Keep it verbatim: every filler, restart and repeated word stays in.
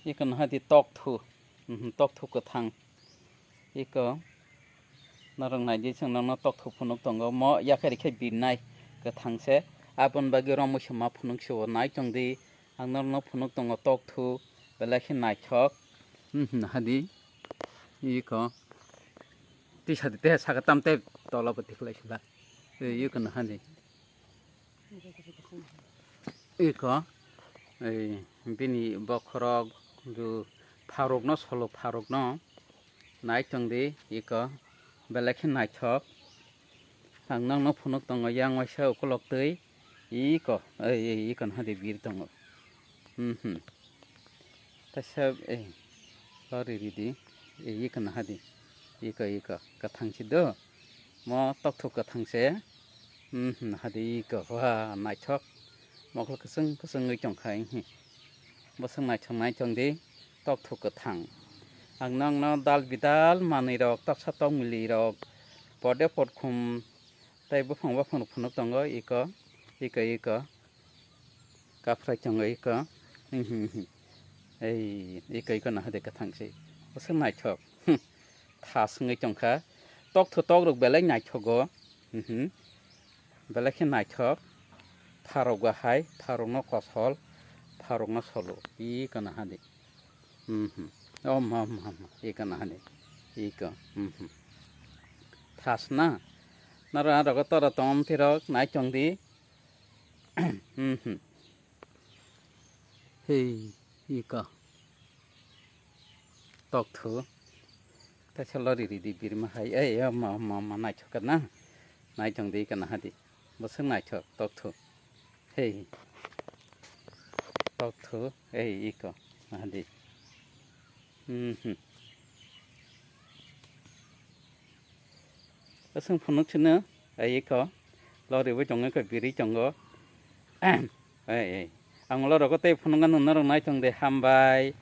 Iko naha di tokthu. Mhm, tokthu kwthang. Iko norok nai di, chwng norokno tokthu phunuk tongo. Mo yakhari khe birnai kwthang se. Aboni bagwi romwi se ma phunuk se o, nai tong di. Ang norokno phunuk tongo tokthu, belai khe naithok. Mhm, naha di. Iko. Tisa di te saka tam te tola bo tikhlai sila. Iko naha di. Iko, ei, bini bokhorok, ju pharokno solo, pharokno nai tong di, iko, belai khe naithok. Ang nokno phunuk tongo, yang waisa ukolok twi, iko, ei, ei, iko naha di bir tongo. Mhm. Kaisa, eh, lori ridi, eh, iko naha di, iko, iko, kwthang si do, mo tokthu kwthang se, hmm, naha di, iko, wah, naithok, mokol kwchwng kwchwngwi tongkha, hmm, bwswk naithok nai tong di, tokthu kwthang, ang nokno dal bidal manwi rok, toksa tokmili rok, pode podkhum, tei buphang buphang rok phunuk tongo, iko, iko, iko. Kaphrai tongo iko. Hmm, hmm, hmm. Ei, iko, iko naha de kwthang se. Bwswk naithok. Hmm. Tha swngwi tongkha. Tokthu tokrok belai naithogo. Hmm, hmm. Belai khe naithok. Pharok ba hai, pharokno kosol, pharokno solo. Iko naha de. Hmm, hmm. Oh, ma, ma, ma. Iko naha de. Iko. Hmm, hmm. Thas na. Naro aro tora tongom tirok nai tong di. Mhm. Hei, iko. Tokthu. Kaisa lori ridi birma hai. Ei, ma, ma, ma, naithok na. Naithok di iko naha di. Bwswk naithok, tokthu. Hei. Tokthu. Ei, iko. Naha di. Mhm. Aswng phunuk sino, ai iko, lori bo tongo, iko biri tongo. Ai, ai. Ang lorok tei phunuk ano norok nai tong de, hambai.